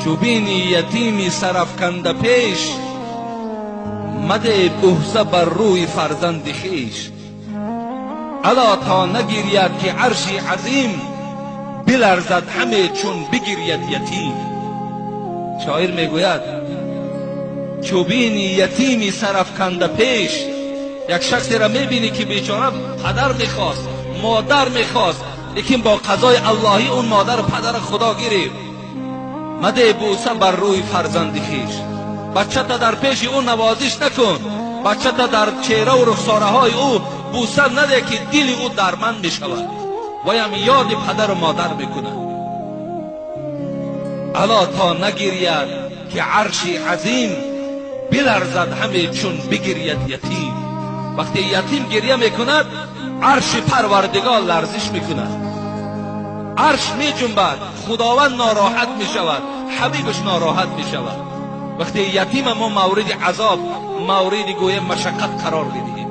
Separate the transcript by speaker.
Speaker 1: Чу бинӣ ятими сарафканда пеш, мадеҳ бӯса бар рӯи фарзанди хеш. Ало то нагиряд ки арши азим, биларзад ҳаме чун бигиряд ятим. Шоир мегӯяд: чу бинӣ ятими сарафканда пеш, як шахсеро мебинӣ ки бечора падар мехост, модар мехост, лекин бо қазои аллоҳӣ он модару падара Худо гирифт. Мадеҳ бӯса бар рӯи фарзанди хеш. Бачата дар пеши ӯ навозиш накун, бачата дар чеҳраву рухсораҳои ӯ бӯса надеҳ, ки дили ӯ дарманд мешавад, ваям ёди падару модар мекунад. Ало то нагиряд ки арши азим, биларзад ҳаме чун бигиряд ятим. Вақте ятим гиря мекунад, арши Парвардигор ларзиш мекунад, арш меҷунбад, Худованд нороҳат мешавад, ҳабибаш нороҳат мешавад. Вақте ятима мо мавриди азоб, мавриди гӯя машаққат қарор медиҳем.